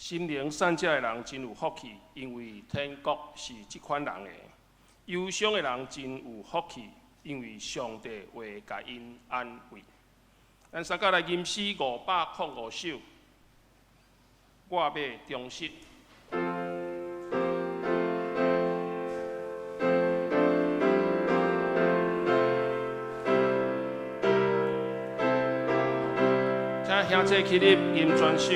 心靈散者的人真有福氣，因為天國是這款人的。憂傷的人真有福氣，因為上帝會共𪜶安慰。咱三甲來吟詩505首，我欲忠實。請兄弟起立吟全首。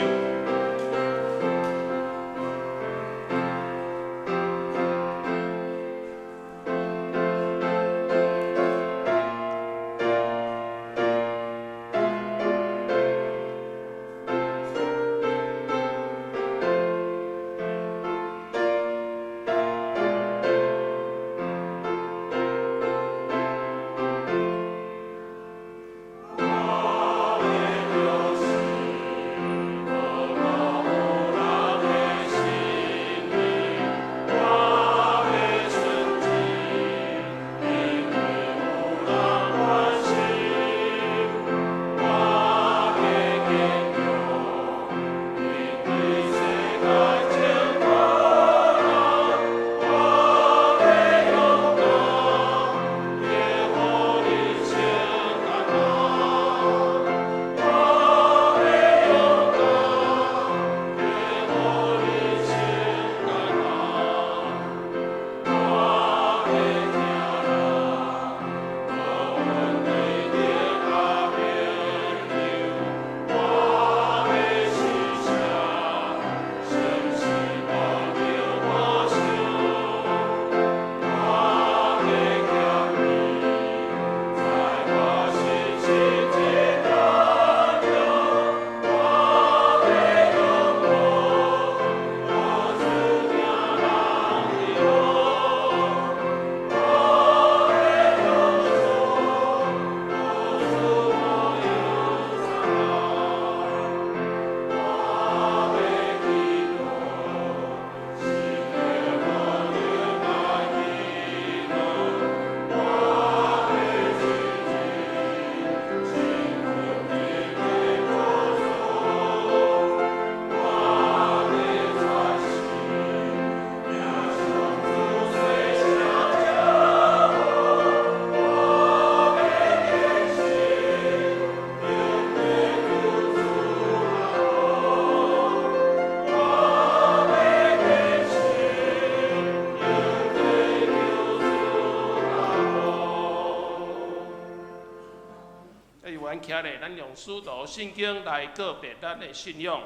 徛咧，咱用使徒信經來告白咱的信仰。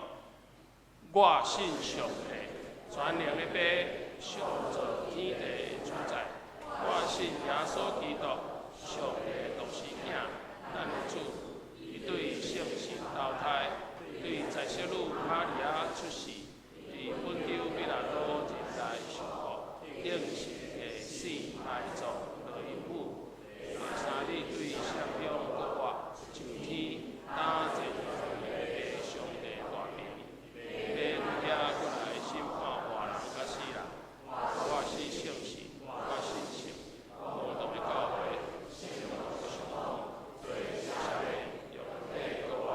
我信上帝，全能的父，上造天地的主宰。我信耶穌基督，上帝的獨生囝，咱的主。伊對聖神投胎，對在聖女瑪利亞出世，佇本丟彼拉多人來受苦，釘十字架死埋葬落陰府。第三日對死中復活，上天，擔坐父上帝大邊，欲對遐閣來審判活人佮死人。我信聖神，我信聖公同的教會，聖徒相通，罪赦免，肉體復活，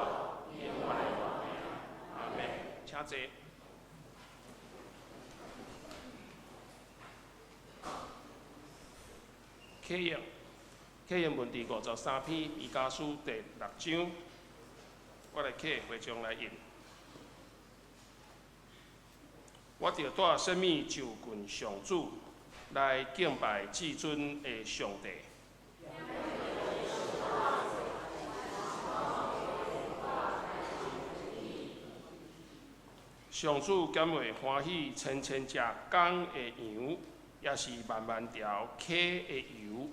永遠的活命。阿們。請坐。啟應，啟應文第53篇，彌迦書第六章，我來啟會眾來印。我著帶啥物就近上主，來敬拜至尊的上帝？上主敢會歡喜千千隻公的羊，抑是萬萬條溪的油？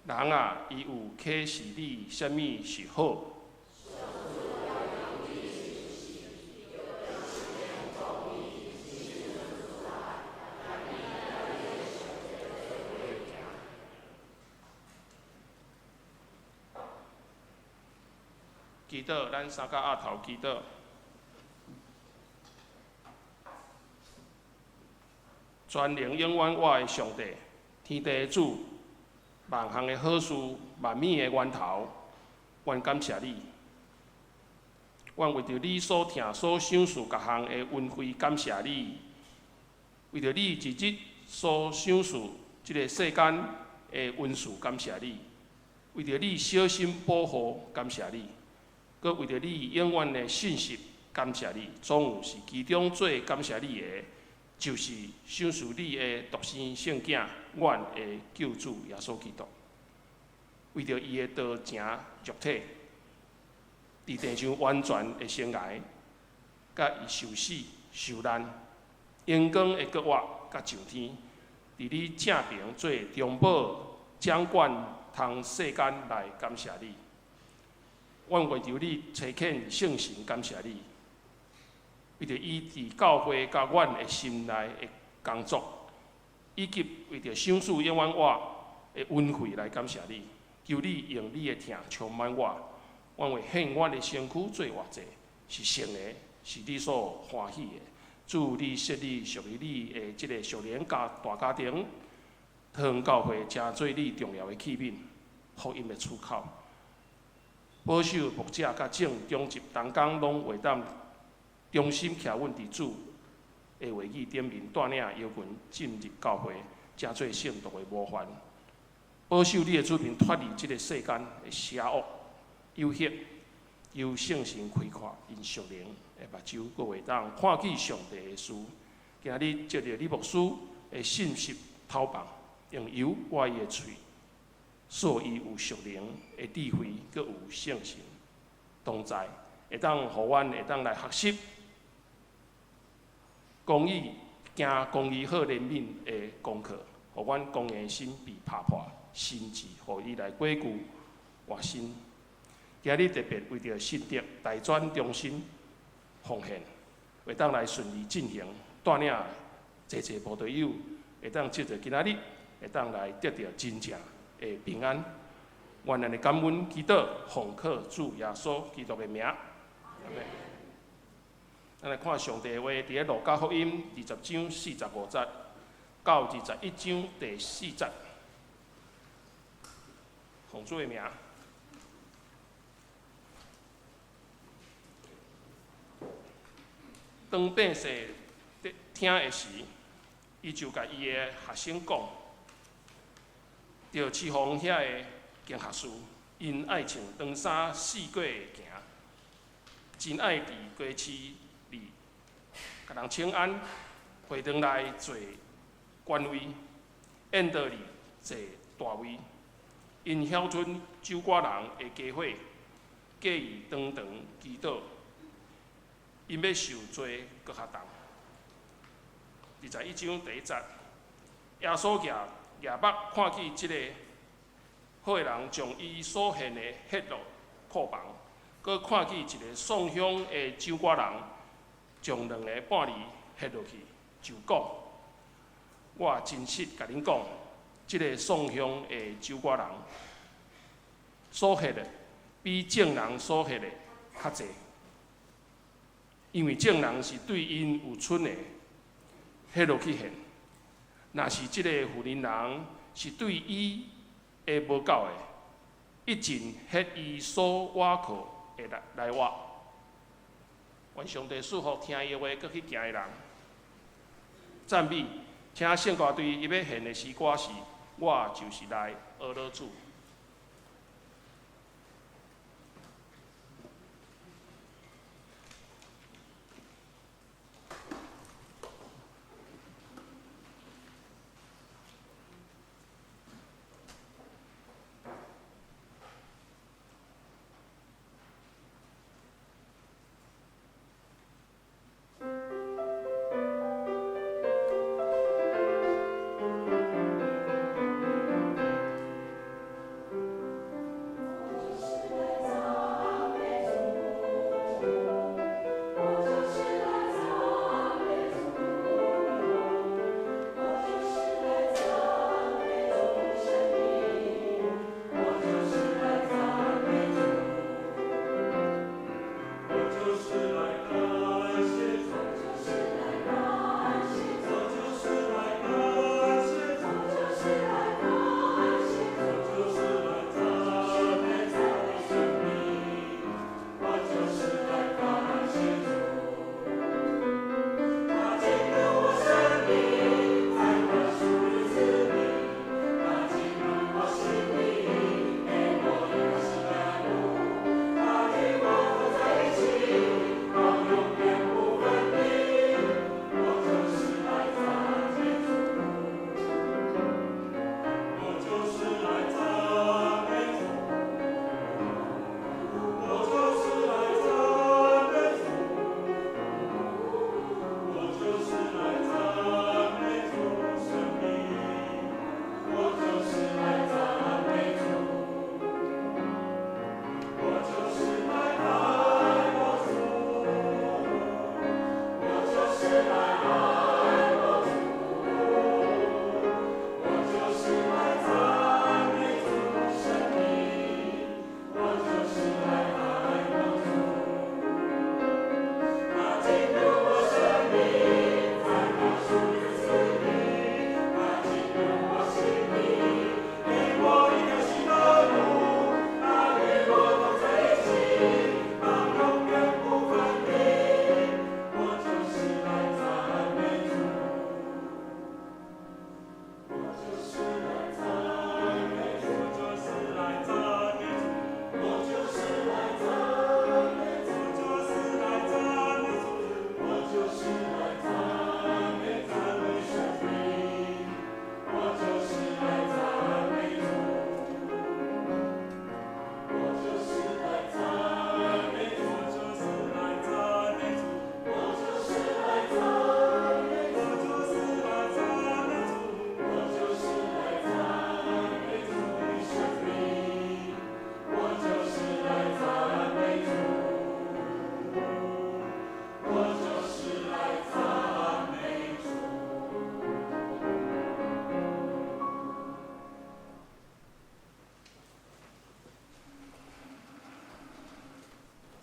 人啊，伊有啟示你啥物是好？祈禱，咱三甲額頭祈禱。全能永遠活的上帝，天地的主，萬項的好事，萬物的源頭，阮感謝你。阮為著你所疼、所賞賜各項的恩惠，感謝你。為著你一日所賞賜這个世間的恩賜，感謝你。為著你小心保護，感謝你。閣為著你永遠的信實，感謝你。總有是其中最感謝你的，就是賞賜你的獨生聖囝，阮的救主耶穌基督。為著伊的道成肉體，佇地上完全的生涯，佮伊受死受難，榮光的復活佮上天，佇你正爿做中保掌管通世間來感謝你。阮為著你差遣聖神感謝你，為著伊佇教會佮阮的心內的工作，以及為著賞賜永遠活的恩惠來感謝你。求你用你的疼充滿我，阮會獻阮的身軀做活祭，是聖的，是你所歡喜的。主，你設立屬於你的這个屬靈家大家庭，桃園教會成做你重要的器皿，福音的出口。保守牧者佮眾長執同工攏會當忠心徛穩佇主的話語頂面，帶領羊群進入教會，成做聖徒的模範。保守你的子民脫離這个世間的邪惡誘惑，求聖神開闊𪜶屬靈的目睭，閣會當看見上帝的事。今日藉著李牧師的信息投放，用油抹伊的喙，賜伊有屬靈的智慧，閣有聖神同在，會當予阮會當來學習公義、行公義好憐憫的功課，予阮公義的心被拍破，心志予伊來堅固活心。今日特別為著信德大專中心奉獻，會當來順利進行，帶領濟濟慕道友會當藉著今仔日會當來得著真正的平安。願咱的感恩祈禱，奉靠主耶穌基督的名。阿們。咱來看上帝的話，佇咧路加福音20章45節到21章第4節，奉主的名。當百姓聽的時，伊就共伊的學生講：著市坊遐的經學士，𪜶愛穿長衫四界行，真愛佇街市裡共人請安，會堂內坐官位，宴桌裡坐大位。𪜶曉吞酒館人的家伙，介意長長祈禱。𪜶欲受罪閣較重。21章第1節，耶穌舉目看見這个好的人將伊所獻的獻入庫房，閣看見一个送香的酒館人將兩个半厘獻落去，就講：我真實共恁講，這个送香的酒館人所獻的，比眾人所獻的較濟。因為眾人是對𪜶有剩的，獻落去獻；若是這个婦人人是對伊的無夠的，一盡獻伊所倚靠的來活。願上帝賜福聽伊的話，閣去行的人。讚美，請聖歌隊伊欲獻的詩歌是：我就是來呵咾主。我就是來。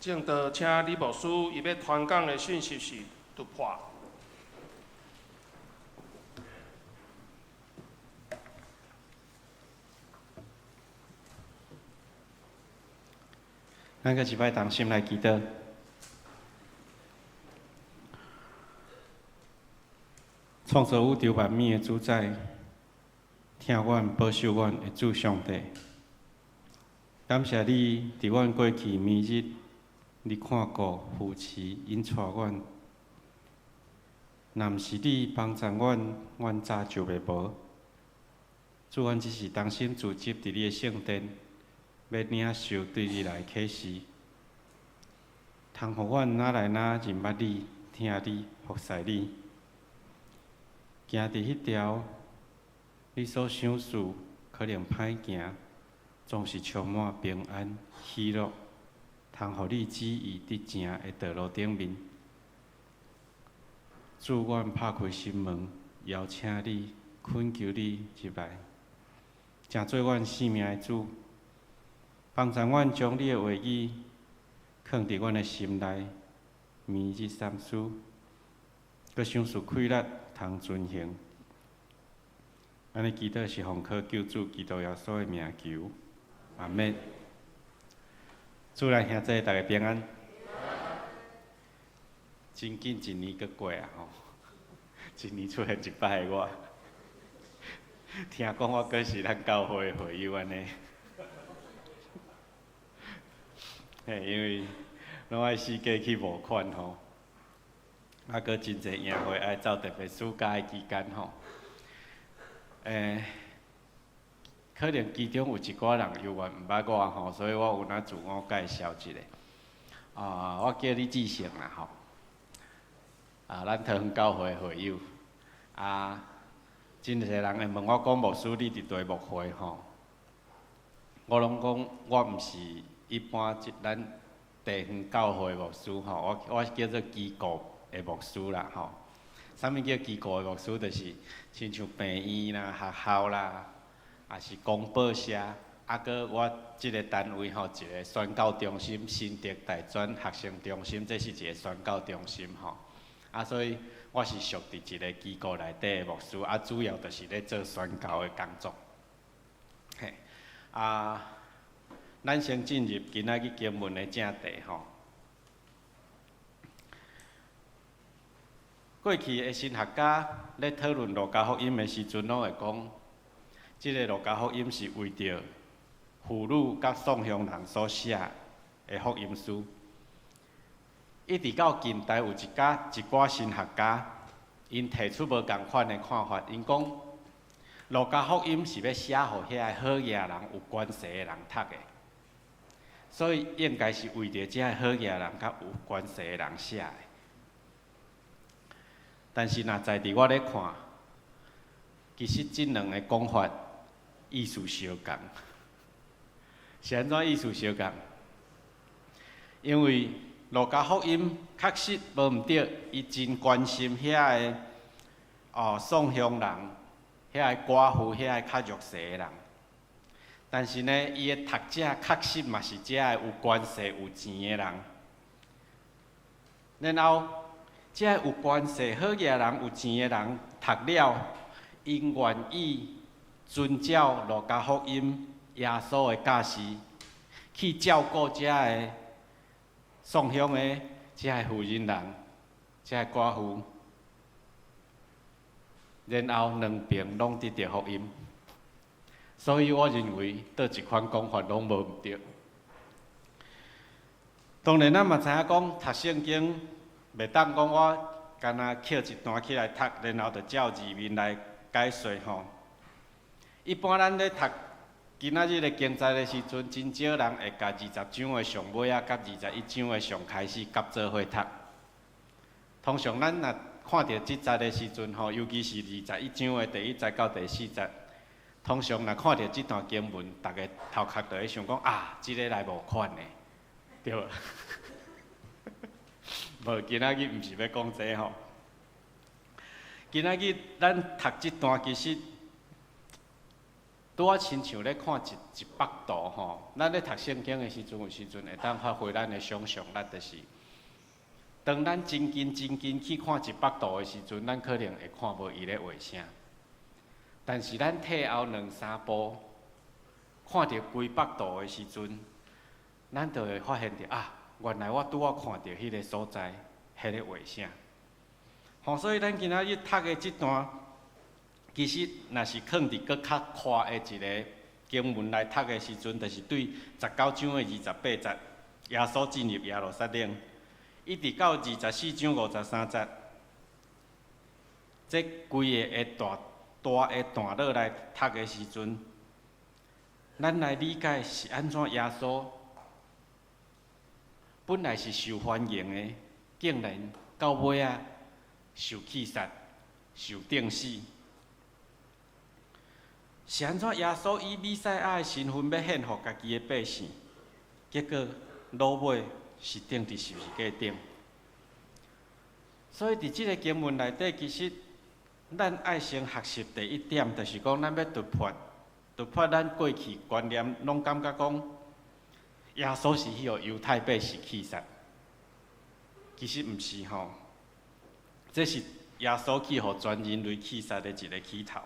正道，請李牧師伊欲傳講的訊息是突破。咱閣一擺同心來祈禱。創造宇宙萬物的主宰，疼阮、保守阮的主上帝，感謝你佇阮過去暝日，你看顧、扶持、引帶阮。若毋是你幫贊阮，阮早就袂無。主，阮只是同心聚集佇你的聖殿，欲領受對你來啟示，通予阮若來若認捌你、聽你、服侍你。行佇彼條你所賞賜，可能歹行，總是充滿平安、喜樂，通予你旨意得成的道路頂面。主，阮拍開心門，邀請你，懇求你入來，成做阮生命的主，幫助阮將你的話語囥佇阮的心內，暝日三思，閣賞賜氣力通遵行。按呢祈禱是奉靠救主基督耶穌的名求，阿們。主內兄弟逐家平安。真緊一年閣過啊吼，一年出現一擺的我，聽講我閣是咱教會的會友按呢。嘿，因為攏愛四界去募款吼，啊，閣真濟營會愛走，特別暑假的期間吼。可能其中有一寡人猶原毋捌我吼，所以我有哪自我介紹一下。啊，我叫李志成啦吼。啊，咱桃園教會的會友。啊，真濟人會問我講牧師，你佇佗牧會吼？我攏講我毋是一般這咱地方教會牧師吼，我叫做機構的牧師啦吼。啥物叫機構的牧師？就是親像病院啦、學校啦，抑是公報社，啊，閣我這个單位吼，一个宣教中心，新竹大專學生中心，這是一个宣教中心吼。啊，所以我是屬佇一个機構內底的牧師，啊，主要就是咧做宣教的工作。嘿，啊，咱先進入今仔日經文的正題吼。過去的神學家咧討論路加福音的時陣，攏會講，這个路加福音是為著婦女佮送鄉人所寫的福音書。一直到近代，有一家一寡神學家，𪜶提出無仝款的看法。𪜶講，路加福音是欲寫予遐个好額人、有關係的人讀的，所以應該是為著這个好額人佮有關係的人寫的。但是，若在佇我咧看，其實這兩个講法意思相仝。是按怎意思相仝？因為路加福音確實無毋對，伊真關心遐个哦送鄉人、遐个寡婦、遐个較弱勢的人。但是呢，伊的讀者確實嘛是遮个有關係、有錢的人。然後，遮個有關係、好額人、有錢的人讀了，𪜶願意遵照路加福音耶穌的教示，去照顧遮个送鄉的遮个婦人人、遮个寡婦，然後兩邊攏得著福音。所以我認為，佗一款講法攏無毋對。當然，咱嘛知影講讀聖經，袂當講我干焦抾一段起來讀，然後就照字面來解說吼。一般咱咧讀今仔日的經節的時陣，真少人會共20章的上尾仔，佮21章的上開始夾做伙讀。通常咱若看著這節的時陣吼，尤其是21章的第一節到第四節，通常若看著這段經文，逐家頭殼就會想講啊，這个來募款的，對無？無，今仔日毋是欲講這吼。今仔日咱讀這段，其實拄仔親像咧看一幅圖吼，咱咧讀聖經的時陣，有時陣會當發揮咱的想像力，就是當咱真近真近去看一幅圖的時陣，咱可能會看無伊咧畫啥。但是咱退後兩三步，看著規幅圖的時陣，咱就會發現著啊，原來我拄仔看著彼个所在，彼咧畫啥。吼，所以咱今仔日讀的這段，其實若是囥佇閣較寬的一个經文來讀的時陣，就是對19章的28節，耶穌進入耶路撒冷，一直到24章53節，這規个的大大的段落來讀的時陣，咱來理解是按怎耶穌本來是受歡迎的，竟然到尾仔受棄殺、受釘死。是按怎耶穌以彌賽亞的身份欲獻予家己的百姓，結果落尾是釘佇十字架頂。所以佇這个經文內底，其實咱愛先學習第一點，就是講咱欲突破咱過去觀念，攏感覺講耶穌是彼予猶太百姓棄殺，其實毋是吼，這是耶穌去予全人類棄殺的一个起頭，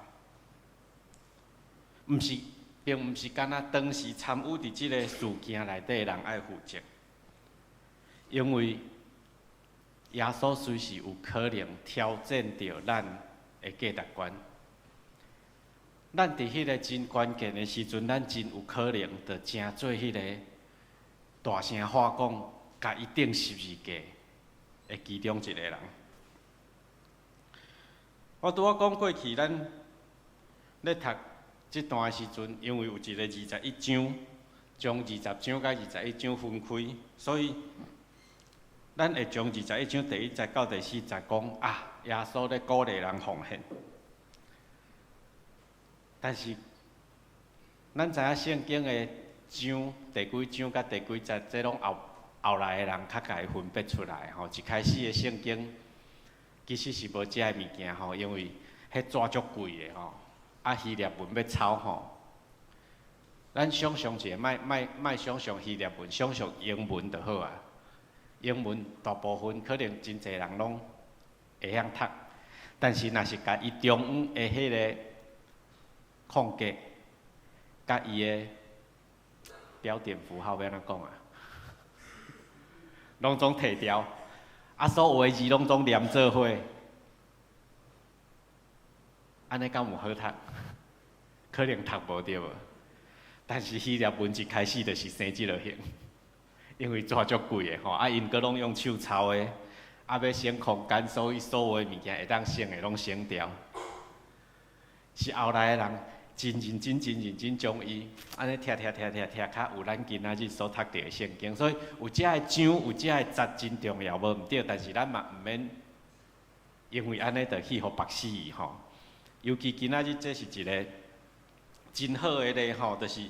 毋是，並毋是干焦當時參與佇這个事件內底的人愛負責，因為耶穌隨時有可能挑戰著咱的價值觀。咱佇彼个真關鍵的時陣，咱真有可能就成做彼個大聲喊講，共伊釘十字架的其中一个人。我拄仔講過去，咱咧讀這段的時陣，因為有一個二十一章，將二十章佮21章分開，所以咱會將二十一章第一節到第四節講啊，耶穌咧鼓勵人奉獻。但是，咱知影聖經的章第幾章佮第幾節，這攏後後來的人較共伊分別出來吼。一開始的聖經其實是無這个物件吼，因為彼紙足貴的吼，啊希臘文欲抄吼。咱想象一下，莫莫莫想象希臘文，想象英文就好啊。英文大部分可能真濟人攏會曉讀，但是若是共伊中央的彼个空格，佮伊的標點符號欲按怎講啊？攏總提掉，啊，所有的字攏總連做伙，按呢敢有好讀？可能讀無著無。但是希臘文一開始就是生這落形，因為紙足貴的吼，啊，𪜶閣攏用手抄的，啊，欲省空間，所以所有的物件會當省的攏省掉。是後來的人真認真、真認真將伊按呢拆拆拆拆拆，較有咱今仔日所讀著的聖經。所以有這个章、有這个節真重要，無毋對。但是咱嘛毋免因為按呢就去予縛死伊吼。尤其今仔日這是一个真好的例吼，就是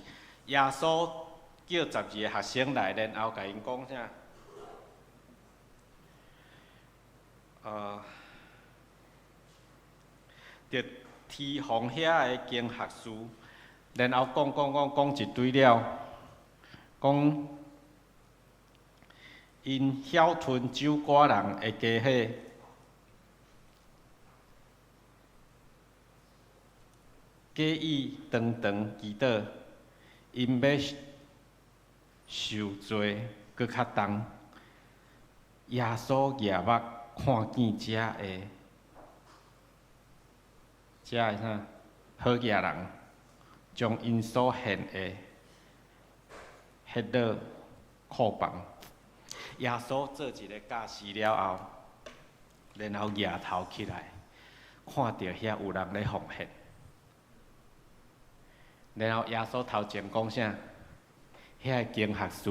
耶穌叫12个學生來，然後共𪜶講啥？佇提防遐个經學士，然後講講講講一堆了，講𪜶曉吞酒罈人的家伙，假意長長祈禱，𪜶欲受罪閣較重。耶穌舉目看見遮个。遮个啥好額人，將𪜶所獻的血落庫房。耶穌做一个教士了後，然後舉頭起來，看著遐有人咧奉獻。然後耶穌頭前講啥？遐个經學士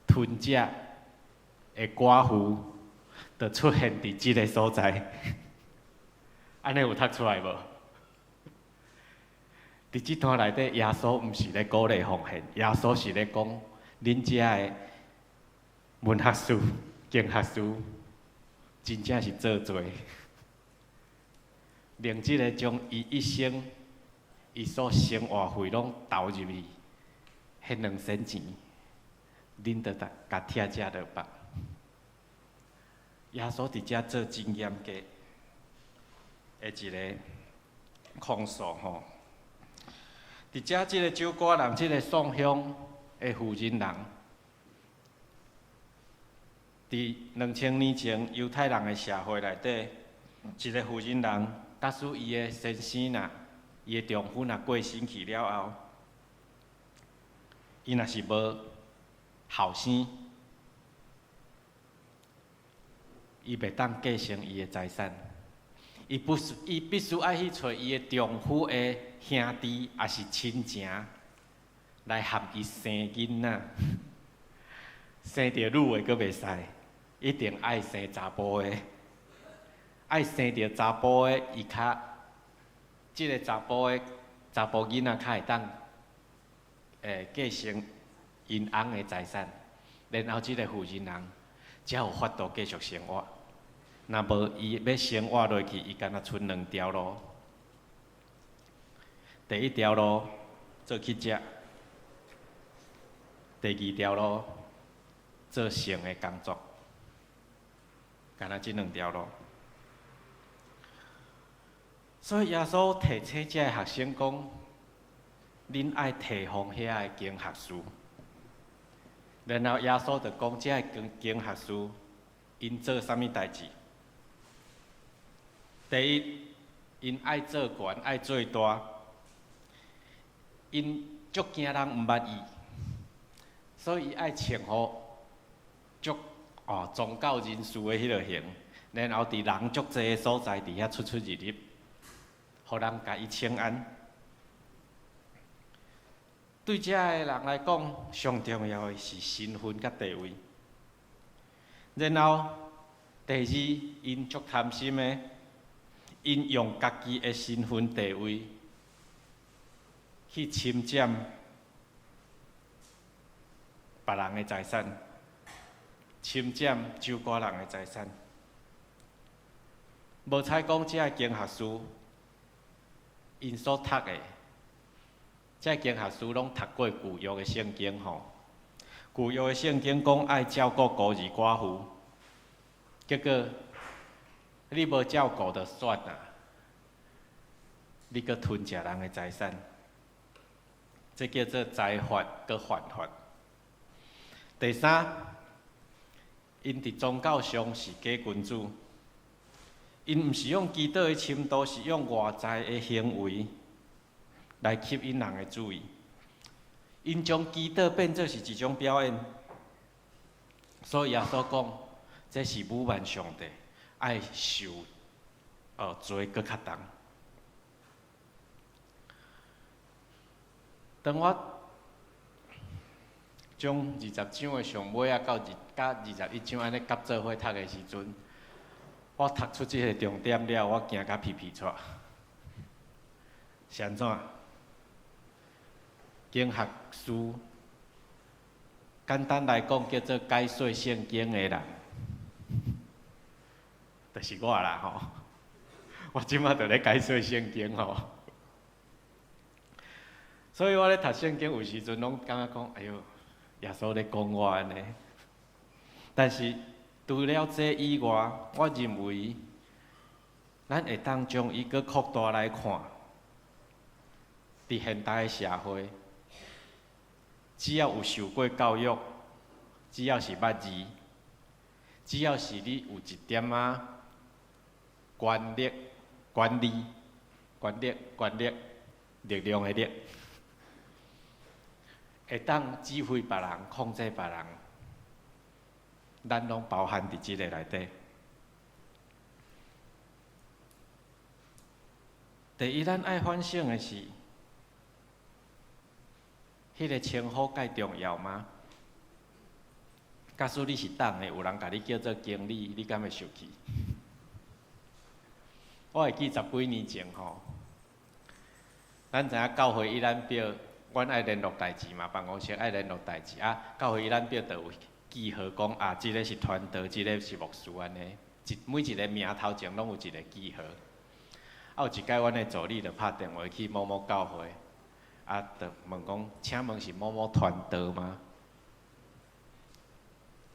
吞食的寡婦，就出現佇這个所在。按呢有讀出來無？佇這段內底，耶穌毋是咧鼓勵奉獻，耶穌是咧講，恁遮的文學士、經學士，真正是做罪，連這个將伊一生伊所生活費攏投入去，彼兩仙錢，恁著共拆食落腹。耶穌佇遮做真嚴格的一個控訴吼。佇遮這個酒矸人，這個送香的婦人人，佇2000年前猶太人的社會內底，一個婦人人，假使伊的先生若，伊的丈夫若過身去了後，伊若是無後生，伊袂當繼承伊的財產，伊不伊必須愛去揣伊的丈夫的兄弟，抑是親情來含伊生囡仔。生著女的閣袂使，一定愛生查埔的，愛生著查埔的，伊較這个查埔的查埔囡仔較會當繼承𪜶翁的財產，然後這个婦人人才有法度繼續生活。若無伊欲生活落去，伊干焦賰兩條路。第一條路做乞食，第二條路做性的工作，干焦這兩條路。所以耶穌提醒這个學生講：恁愛提防遐个經學士。然後耶穌就講：這个經學士，𪜶做啥物代誌？第一，𪜶愛做懸，愛做大，𪜶足驚人毋捌伊，所以伊愛穿予足哦宗教人士的彼个型，然後佇人足濟的所在，佇遐出出入入，予人共伊請安。對這个人來講，上重要的是身份佮地位。然後第二，𪜶足貪心的，𪜶用家己的身份地位去侵佔別人的財產，侵佔酒矸人的財產。無彩講，這个經學士，𪜶所讀的，這个經學士攏讀過舊約的聖經吼。舊約的聖經講愛照顧孤兒寡婦，結果你無照顧就算啦，你閣吞食人的財產，這叫做財閥閣犯法。第三，𪜶佇宗教上是假君子，𪜶毋是用祈禱的深度，是用外在的行為來吸引人的注意。𪜶將祈禱變做是一種表演，所以耶穌講，這是侮慢上帝，愛受罪閣較重。當我將20章的上尾仔到二佮21章按呢夾做伙讀的時陣，我讀出這个重點了，我驚甲皮皮掣。是按怎？經學士簡單來講，叫做解說聖經的人，就是我啦吼。我這馬就咧解說聖經吼。所以我咧讀聖經有時陣攏感覺講，哎喲，耶穌咧講我按呢。但是除了這以外，我認為咱會當將伊閣擴大來看，佇現代的社會，只要有受過教育，只要是捌字，只要是你有一點仔權力、權利、權力、權力、力量的力，會當指揮別人、控制別人，咱攏包含佇這个內底。第一，咱愛反省的是，彼个稱呼蓋重要嗎？假使你是黨的，有人共你叫做經理，你敢會生氣？我會記十幾年前吼，咱知影教會一覽表，阮愛聯絡代誌嘛，辦公室愛聯絡代誌啊。教會一覽表就有記號講啊，這个是傳道，這个是牧師按呢，一每一个名頭前攏有一个記號。啊，有一擺阮的助理就拍電話去某某教會，啊，就問講，請問是某某傳道嗎？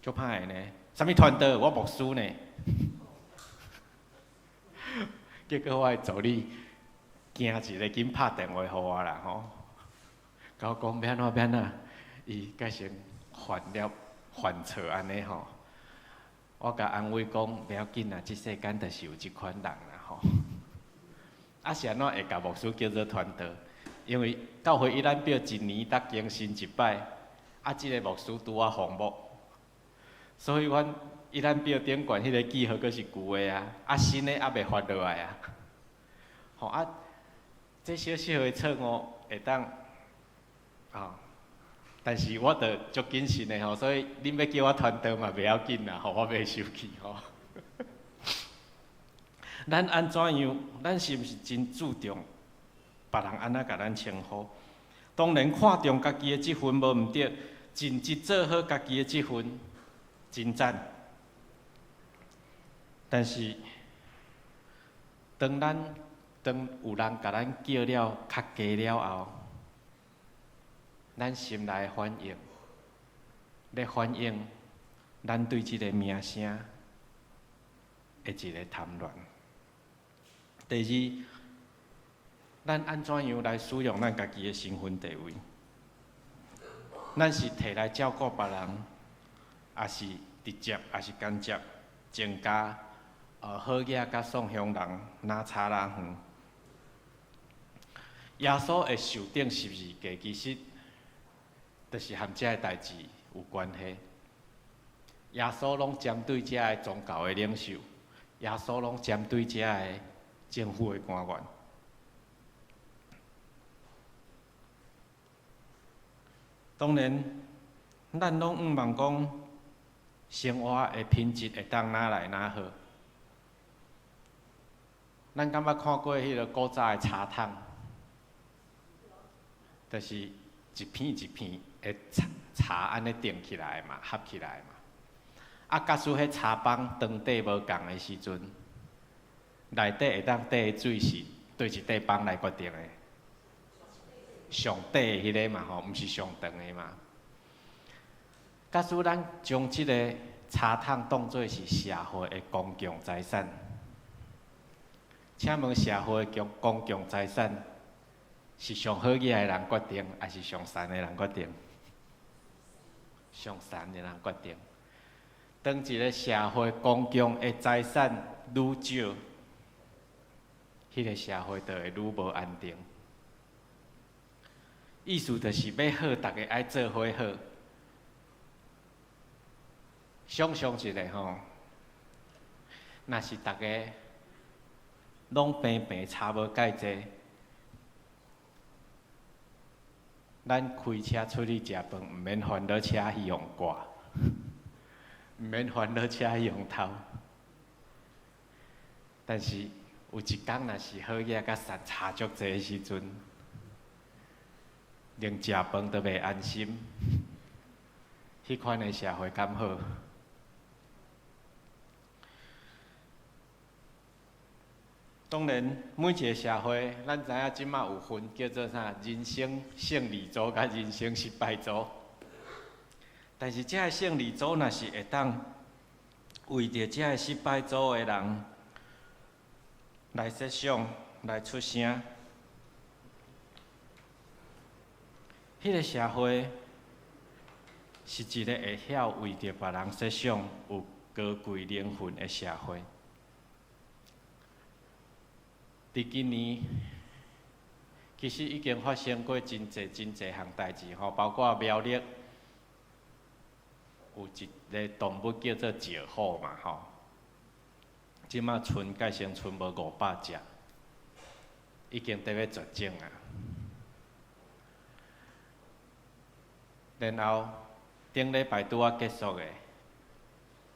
足歹的呢，啥物傳道？我牧師呢。結果我的助理驚一下，緊拍電話予我啦吼，共我講欲按怎欲按怎，伊改成犯了犯錯按呢吼。我共安慰講，袂要緊啦，這世間就是有這款人啦吼。啊是按怎會共牧師叫做傳道？因為教會一覽表一年才更新一擺，啊，這个牧師拄仔封牧，所以阮一覽表頂懸彼个記號閣是舊的啊，啊新的猶未發落來啊。吼啊，這小小的錯誤會當，啊，但是我著足謹慎的吼，所以恁欲叫我傳道嘛袂要緊啦，吼，我袂生氣吼。咱按怎樣？咱是毋是真注重別人按怎共咱稱呼？當然看重家己的職分無毋對，盡職做好家己的職分，真讚。但是，當咱當有人共咱叫了較低了後，咱心內的反應，咧反映咱對這个名聲的一个貪戀。第二，咱按怎樣來使用咱家己的身份地位？咱是提來照顧別人，抑是直接，抑是間接增加好額佮送鄉人若差若遠？耶穌會受釘十字架，其實就是和這个代誌有關係。耶穌攏針對這个宗教的領袖，耶穌攏針對這个政府的官員。當然，咱攏向望講生活的品質會當哪來哪好。咱敢捌看過彼个古早的茶桶，就是一片一片的茶茶按呢挃起來嘛，合起來嘛。啊，假使彼茶枋長短無仝的時陣，內底會當綴的水是佗一塊枋來決定的？上短的彼个嘛吼，毋是上長的嘛。假使咱將這个茶桶當做是社會的公共財產，請問社會的公共財產是上好額的人決定，抑是上殘的人決定？上殘的人決定。當一个社會公共的財產愈少，彼个社會就會愈無安定。意思就是欲好，逐家愛做伙好。想像一下吼，若是逐家攏平平差無介濟，咱開車出去食飯，毋免煩惱車去予掛，毋免煩惱車去予偷。但是有一工若是好額佮善差足濟的時陣，連食飯都袂安心，彼款的社會敢好？當然，每一个社會，咱知影這馬有分叫做啥？人生勝利組佮人生失敗組。但是，這个勝利組若是會當為著這个失敗組的人來設想、來出聲，彼个社會是一个會曉為著別人設想、有高貴靈魂的社會。佇今年，其實已經發生過真濟真濟項代誌吼，包括苗栗有一个動物叫做石虎嘛吼，這馬賰蓋成賰無500隻，已經佇欲絕種啊。然後頂禮拜拄仔結束的，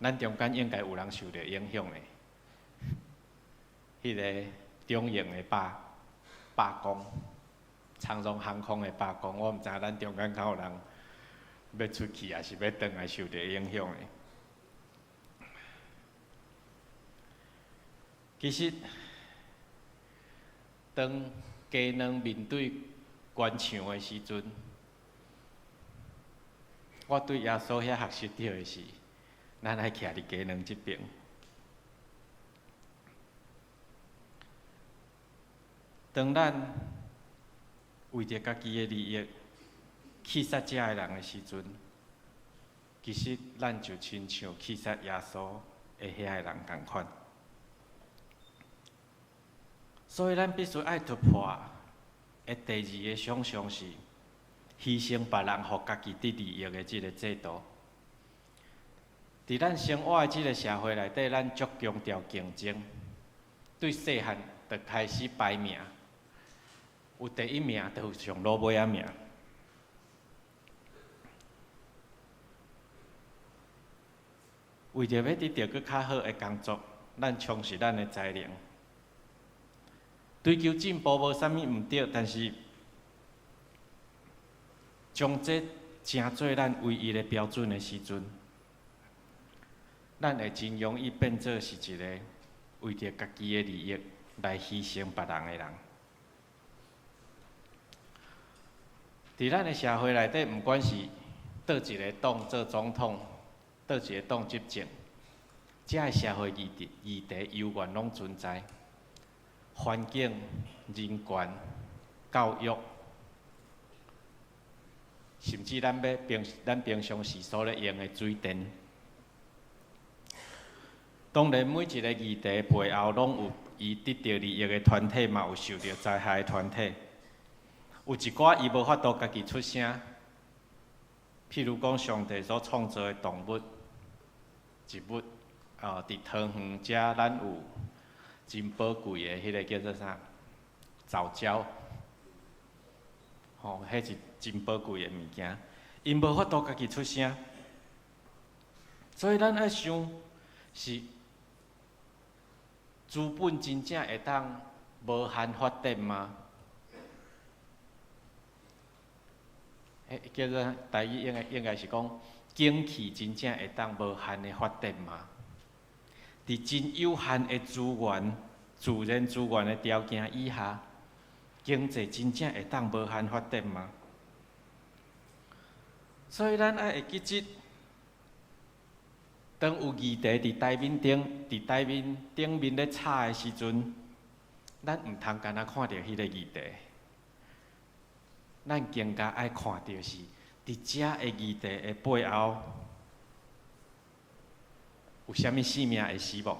咱中間應該有人受著影響的，彼个中營的罷罷工，長榮航空的罷工，我毋知咱中間敢有人欲出去，抑是欲轉來受著影響的。其實，當雞卵面對懸牆的時陣，我對耶穌遐學習著的是，咱愛徛佇雞卵這爿。當咱為著家己的利益去殺遮的人的時陣，其實咱就親像去殺耶穌的遐个人仝款。所以咱必須愛突破的第二个想象是犧牲別人，予家己得利益的這个制度。佇咱生活的這个社會內底，咱足強調競爭，對細漢就開始排名，有第一名，就有上落尾仔名。為著欲得著閣較好的工作，咱充實咱的才能。追求進步無啥物毋對，但是將這成做咱唯一的標準的時陣，咱會真容易變做是一个為著家己的利益來犧牲別人的人。佇咱的社會內底，毋管是佗一个黨做總統，佗一个黨執政，遮个社會議題議題猶原攏存在。環境、人權、教育，甚至咱欲平咱平常時所咧用的水電，當然每一个議題背後攏有伊得著利益的團體，嘛有受著災害的團體。有一寡伊無法度家己出聲，譬如講上帝所創造的動物、植物，佇桃園遮咱有真寶貴的彼个叫做啥？藻礁，吼，彼是真寶貴的物件，𪜶無法度家己出聲，所以咱愛想是資本真正會當無限發展嗎？彼叫做台語應該應該是講，景氣真正會當無限的發展嗎？佇真有限的資源、自然資源的條件以下，經濟真正會當無限發展嗎？所以咱愛會記得，當有議題佇台面頂、佇台面頂面咧吵的時陣，咱毋通干焦看著彼个議題，咱更加愛看著是佇遮个議題的背後，有啥物生命會死亡？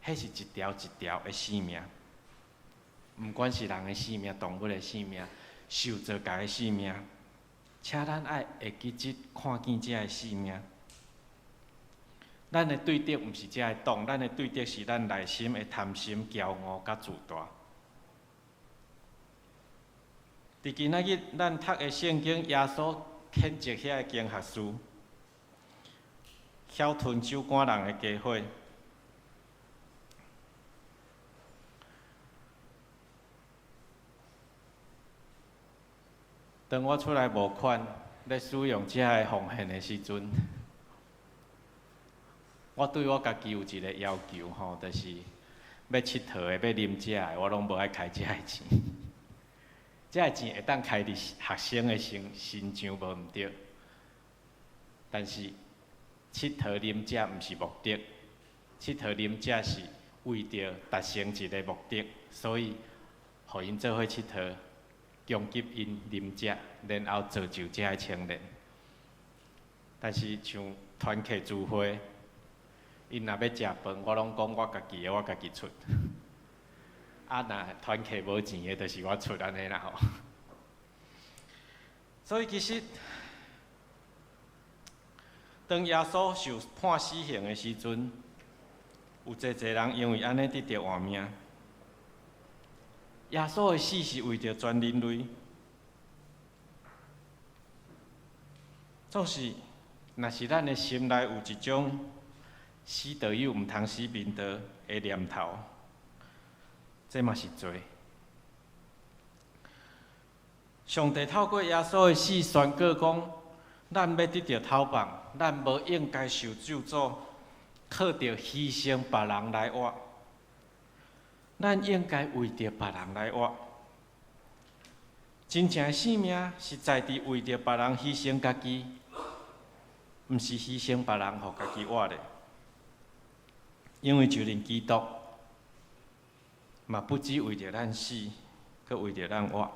彼是一條一條的生命，毋管是人的生命、動物的生命、受造界的生命，請咱愛會記得看見這个生命。咱的對敵毋是這个黨，咱的對敵是咱內心的貪心、驕傲佮自大。佇今仔日咱讀的聖經，耶穌譴責遐个經學士，曉吞酒盥人的家伙。當我出來募款，咧使用遮个奉獻的時陣，我對我家己有一个要求吼，就是欲𨑨迌的、欲啉食的，我攏無愛開遮个錢。遮个錢會當開佇學生的身身上無毋對，但是𨑨迌啉食毋是目的，𨑨迌啉食是為著達成一个目的，所以予𪜶做伙𨑨迌，供給𪜶啉食，然後造就遮个青年。但是像團契聚會，𪜶若欲食飯，我攏講我家己的，我家己出。啊，若團契無錢的，就是我出按呢啦吼。所以其實，當耶穌受判死刑的時陣，有濟濟人因為按呢得著活命。耶穌的死是為著全人類，總是，若是咱的心內有一種死道友毋通死貧道的念頭，這嘛是罪。上帝透過耶穌的死宣告講，咱欲得著頭放，咱無應該受咒詛，靠著犧牲別人來活。咱應該為著別人來活。真正的生命是在佇為著別人犧牲家己，毋是犧牲別人予家己活咧。因為就連基督嘛，不只為著咱死，閣為著咱活。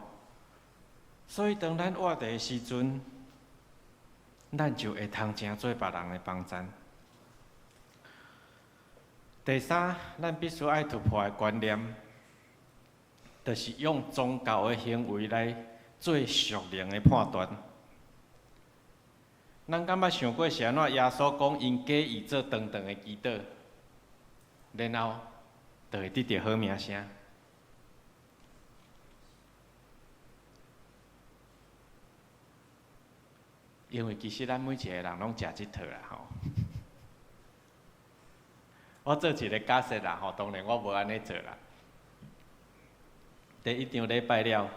所以當咱活佇的時陣，咱就會通成做別人的幫贊。第三，咱必須愛突破的觀念，就是用宗教的行為來做屬靈的判斷。咱敢捌想過是按怎耶穌講𪜶假意做長長的祈禱，然後就會得著好名聲？因為其實咱每一個人攏食這套啦吼。我做一個假設啦吼，當然我無按呢做啦。第一場禮拜了，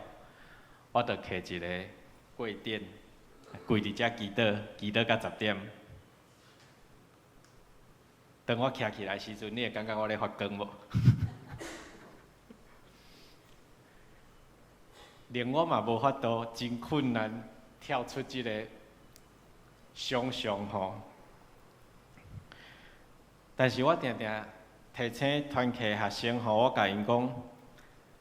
我就摕一個跪墊，跪佇遮祈禱，祈禱到10點。當我徛起來時陣，你會感覺我咧發光無？連我嘛無法度，真困難跳出這個想像吼。但是我定定提醒團契學生吼，我共𪜶講，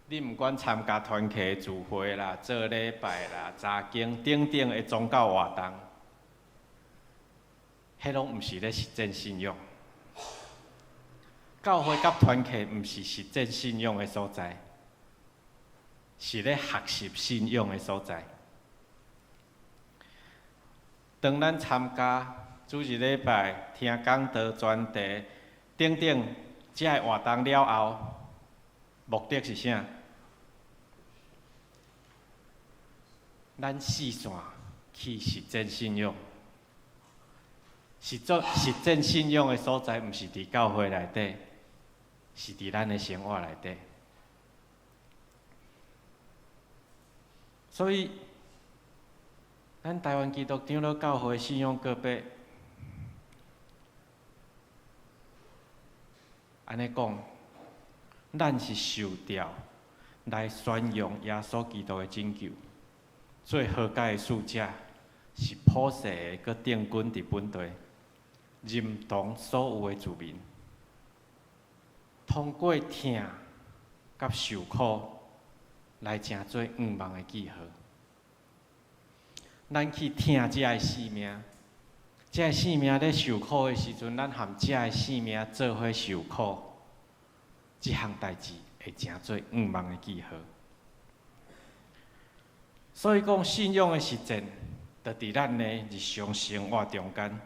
你毋管參加團契聚會啦、做禮拜啦、查經等等的宗教活動，彼攏毋是咧實踐信仰。教會佮團契毋是實踐信仰的所在，是咧學習信仰的所在。當咱參加主日禮拜、聽講道、專題等等這个活動了後，目的是啥？咱四散去實踐信仰，實做實踐信仰的所在，毋是佇教會內底，是佇咱的生活內底。所以，咱台灣基督長老教會信仰告白，按呢講，咱是受召來宣揚耶穌基督的拯救，做和解的使者，是普世的，閣定根佇本地，認同所有的子民，通過疼佮受苦來成做向望的記號。咱去疼這个生命，這个生命咧受苦的時陣，咱和這个生命做伙受苦，這項代誌會成做向望的記號。所以講，信仰的實踐，就佇咱的日常生活中間。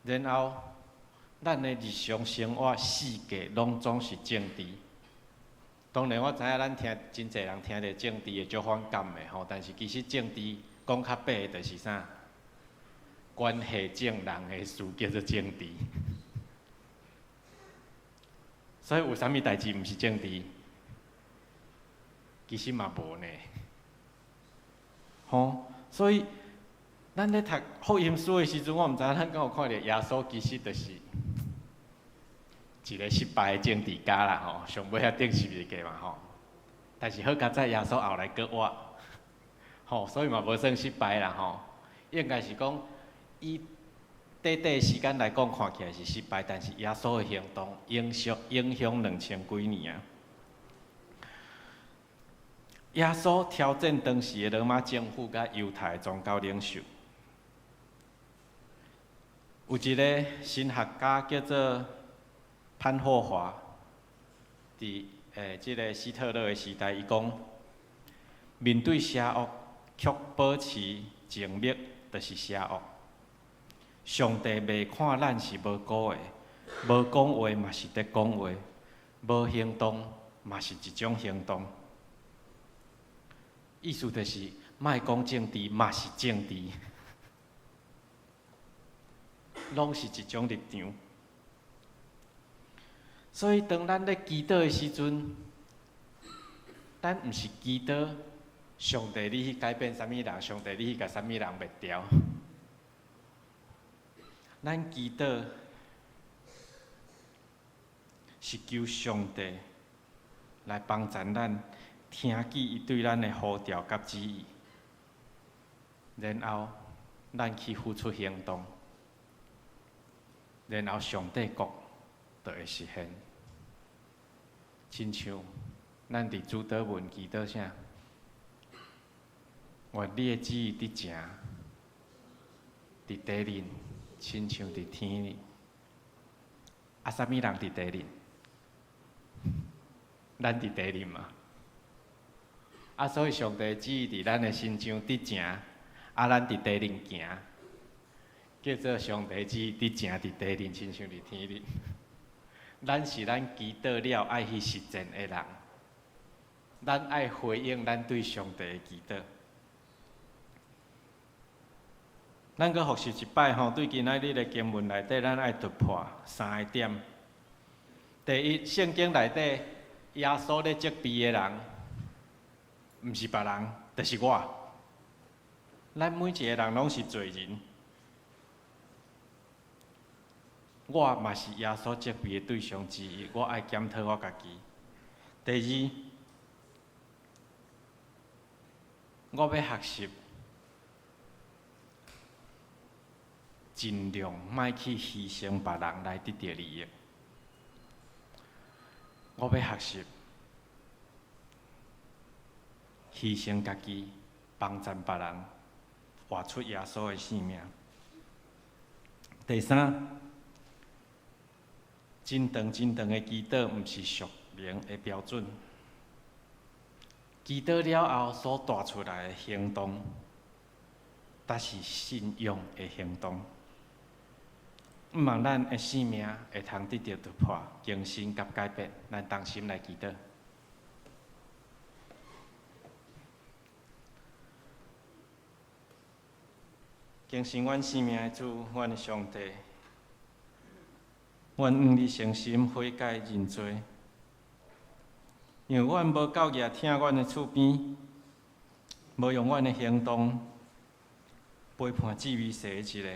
然後，咱的日常生活四界攏總是政治。當然，我知影咱聽真濟人聽著政治會足反感的吼，但是其實政治講較白的，就是啥？關係眾人的事叫做政治。所以有啥物代誌毋是政治？其實嘛無呢。吼，所以咱咧讀福音書的時陣，我毋知影咱敢有看著耶穌其實就是一個失敗的政治家啦吼，上尾仔釘十字架嘛吼。但是好佳哉，耶穌後來閣活，吼，所以嘛無算失敗啦吼。應該是講，以短短時間來講，看起來是失敗，但是耶穌的行動影響影響2000幾年啊。耶穌挑戰當時的羅馬政府佮猶太宗教領袖。有一個神學家叫做潘霍華，佇這个希特勒的時代，伊講面對邪惡，卻保持靜默，就是邪惡。上帝袂看咱是無辜的，無講話嘛是佇講話，無行動嘛是一種行動。意思就是，莫講政治嘛是政治，攏是一種立場。所以，當咱咧祈禱的時陣，咱毋是祈禱上帝你去改變啥物人，上帝你去共啥物人滅掉。咱祈禱，是求上帝來幫助咱聽見伊對咱的呼召佮旨意，然後咱去付出行動，然後上帝國就會實現。親像咱佇主禱文祈禱啥？願你的旨意得成，佇地面，親像佇天裡。啊，啥物人佇地面？咱佇地面嘛。啊，所以上帝旨意佇咱的身上得成，啊，咱佇地面行，叫做上帝旨意得成佇地面，親像佇天裡。咱是咱祈禱了愛去實踐的人，咱愛回應咱對上帝的祈禱。咱閣復習一擺吼，對今仔日的經文內底，咱愛突破三个點。第一，聖經內底耶穌咧責備的人，毋是別人，就是我。咱每一个人攏是罪人，我嘛是耶穌責備的對象之一，我愛檢討我家己。第二，我欲學習盡量莫去犧牲別人來得著利益。我欲學習犧牲家己，幫助別人，活出耶穌的生命。第三，真長真長的祈禱，毋是屬靈的標準。祈禱了後所帶出來的行動，才是信仰的行動。毋望咱的生命會通得著突破、更新佮改變，咱同心來祈禱。更新阮生命的主，阮的上帝，阮向你誠心悔改認罪，因為阮無夠額疼阮的厝邊，無用阮的行動陪伴至微細的一個，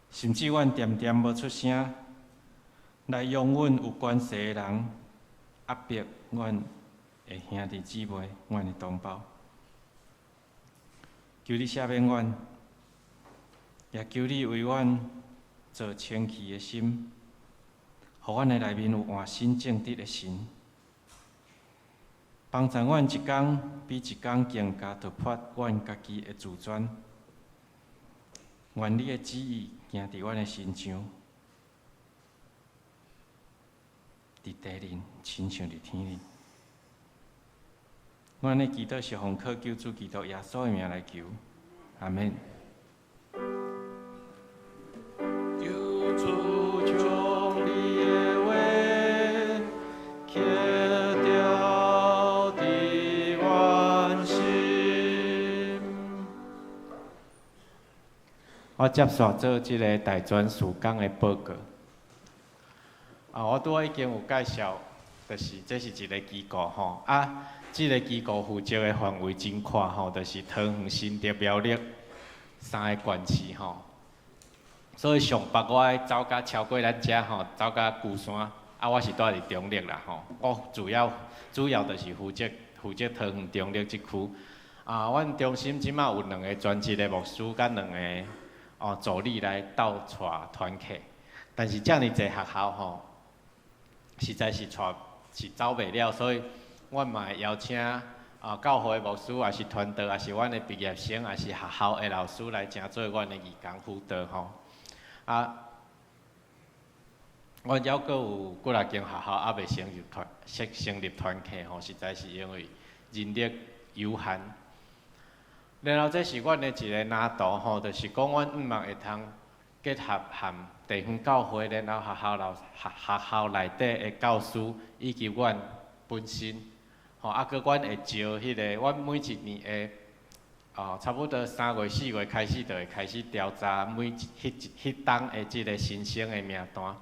甚至阮恬恬無出聲來容忍有關係的人壓迫阮的兄弟姊妹、阮的同胞。求你赦免阮，也求你為阮造清氣的心，予阮的內面有換新正直的神，幫助阮一工比一工更加突破阮家己的自尊。願你的旨意行佇阮的身上，佇地面親像佇天裡。阮的祈禱是奉靠救主基督耶穌的名來求，阿們。求主將你的話刻雕佇阮心。我接續做這个大專事工的報告。啊，我拄仔已經有介紹，就是這是一個機構吼，啊，這个機構負責的範圍真闊吼，就是桃園、新竹、苗栗三个縣市吼。所以上北我愛走甲超過咱遮吼，走甲龜山，啊，我是住佇中壢啦吼。我主要主要就是負責負責桃園中壢這區。啊，阮中心這馬有兩个專職的牧師，佮兩个哦助理來鬥帶團契，但是遮爾濟學校吼，實在是帶是走袂了，所以阮嘛會邀請啊教會牧師，抑是傳道，抑是阮的畢業生，抑是學校的老師來成做阮的義工輔導吼。啊，阮猶閣有幾若間學校猶未成立團，成成立團契吼，實在是因為人力有限。然後這是阮的一个藍圖吼，就是講阮向望會通結合和地方教會，然後學校老學學校內底的教師以及阮本身，吼，啊，閣阮會招彼个，阮每一年會，哦，差不多3月、4月開始就會開始調查每一彼一彼冬的這个新生的名單，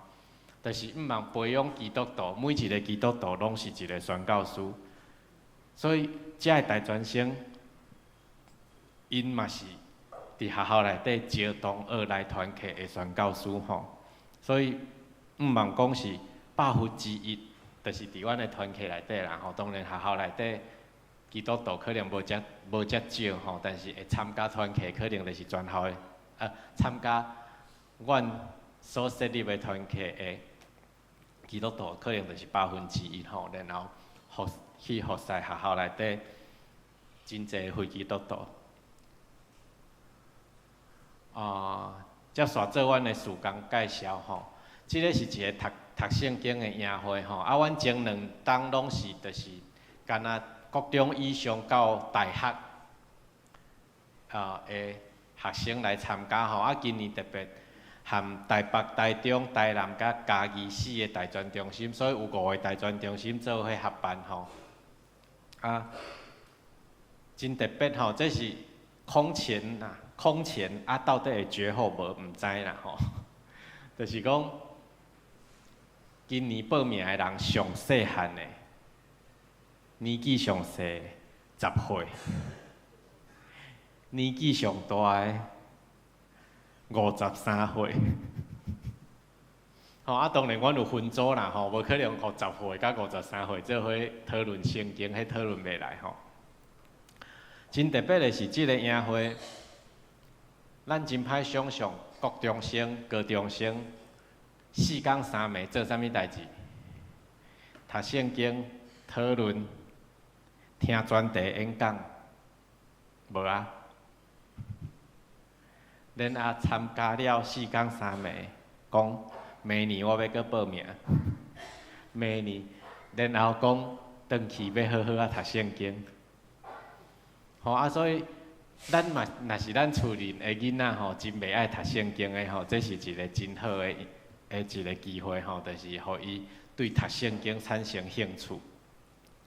就是向望培養基督徒，每一个基督徒攏是一个宣教師，所以遮的大專生，𪜶嘛是佇學校內底招同學來團契的宣教師吼，所以向望講是1%，就是佇阮的團契內底啦吼。當然學校內底基督徒可能無遮少吼，但是會參加團契可能就是全校的，參加阮所設立的團契的基督徒可能就是1%吼，然後去服侍學校內底真濟非基督徒。啊，才煞做阮的事工介紹吼。這个是一个讀聖經的營會吼，啊，阮前兩冬攏是就是敢若國中以上到大學的學生來參加吼，啊，今年特別含台北、台中、台南佮嘉義四个大專中心，所以有五个大專中心做伙合辦吼。啊，真特別吼，這是空前啊，空前啊，到底會絕後無？毋知啦吼。就是講，今年報名的人上細漢的，年紀上細10歲，年紀上大的53歲。吼啊，當然阮有分組啦吼，無可能予10歲佮53歲做伙討論聖經，彼討論袂來吼。真特別的是，這个營會，咱真歹想象國中生、高中生四工三暝做啥物代誌？讀聖經、討論、聽專題演講，無啊？然後參加了四工三暝，講明年我欲閣報名，明年，然後講轉去欲好好仔讀聖經。吼啊，所以咱嘛，若是咱厝裡的囡仔吼，真袂愛讀聖經的吼，這是一个真好的一个機會吼，就是予伊對讀聖經產生興趣，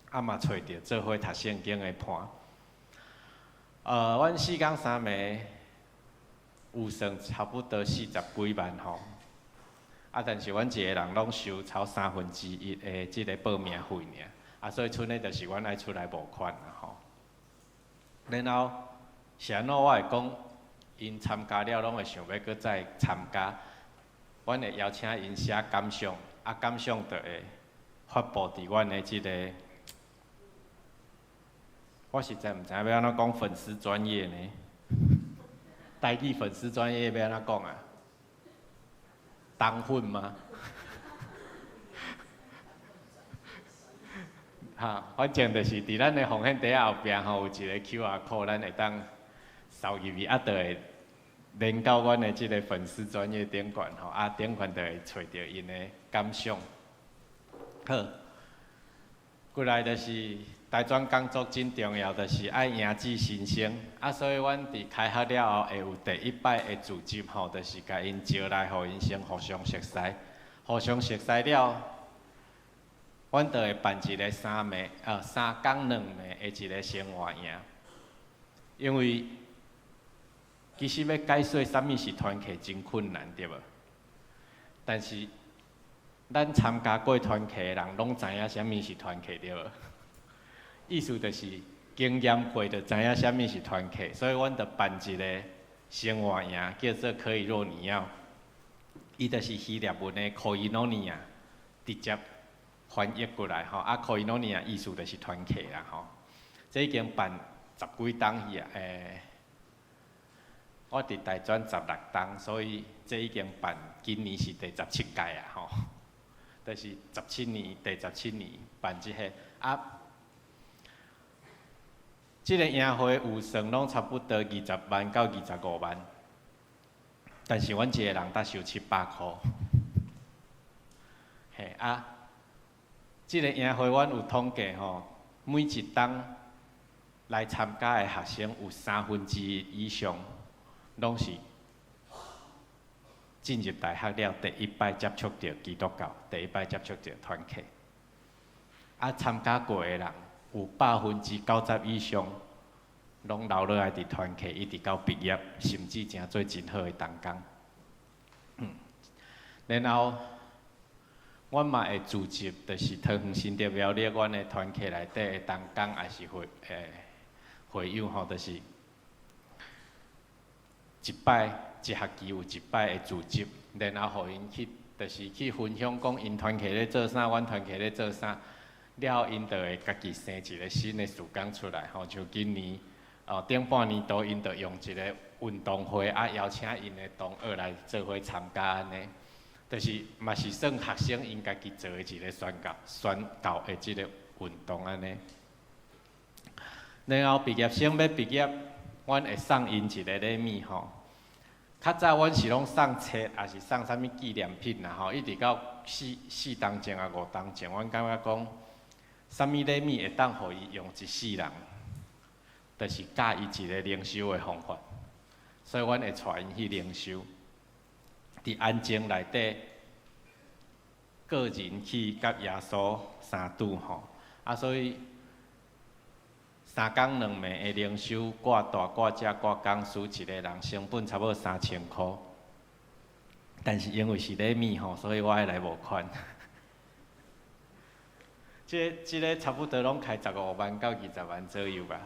啊嘛揣著做伙讀聖經的伴。阮四工三暝有算差不多四十幾萬吼，啊，但是阮一个人攏收超1/3的這个報名費爾，啊，所以賰呢就是阮愛出來募款啦吼。然後是按怎我會講，𪜶參加了攏會想欲閣再參加，阮會邀請𪜶寫感想，啊感想就會發布佇阮的這个，我實在毋知影欲按怎講粉絲專頁呢？台語粉絲專頁欲按怎講啊？當粉嗎？哈，反正就是佇咱的奉獻袋仔後壁吼，有一个 QR code，咱會當掃入去，啊，就會連到阮的這个粉絲專頁頂懸吼，啊，頂懸就會揣著𪜶的感想。好，過來就是大專工作真重要，就是愛迎接新生，啊，所以阮佇開學了後會有第一擺的組織吼，就是共𪜶招來，予𪜶先互相熟似，互相熟似了。阮就會辦一个三工兩暝的一个生活營，因為其實欲解說啥物是團契真困難，對無？但是咱參加過團契的人攏知影啥物是團契，對無？意思就是經驗過就知影啥物是團契，所以阮就辦一个生活營，叫做可以若你要，伊就是希臘文的 koinonia，直接翻譯過來吼，啊，koinonia 意思就是團契啦吼。這已經辦十幾冬去啊，我佇大專16冬，所以這已經辦今年是第17屆啊吼，就是十七年，第17年辦這个啊。這个營會有算攏差不多20萬到25萬，但是阮一个人才收700箍。嘿啊，這个營會阮有統計吼，每一冬來參加的學生有1/3以上，攏是進入大學了第一擺接觸著基督教，第一擺接觸著團契。啊，參加過的人有90%以上，攏留落來佇團契，一直到畢業，甚至成做真好的同工。然後，阮嘛會組織，就是桃園新竹苗栗阮的團契內底的同工，也是會友吼，就是一擺一學期有一擺的組織，然後予𪜶去就是去分享講𪜶團契咧做啥，阮團契咧做啥，了後𪜶就會家己生一个新的事工出來吼。像今年哦，頂半年度𪜶就用一个運動會啊，邀請𪜶的同學來做伙參加按呢，就是嘛是算學生𪜶家己做的一个宣教的這个運動按呢。然後畢業生欲畢業，阮會送𪜶一个禮物吼。較早阮是攏送冊，抑是送啥物紀念品啦吼，一直到四冬前啊五冬前，阮感覺講，啥物禮物會當予伊用一世人，就是教伊一个靈修的方法。所以阮會帶𪜶去靈修，佇安靜內底，個人去佮耶穌相拄吼。啊，所以三工兩暝的靈修，掛大掛遮掛講師一个人成本差不多3000箍。但是因為是禮物吼，所以我愛來募款。這个差不多攏開15萬到20萬左右吧。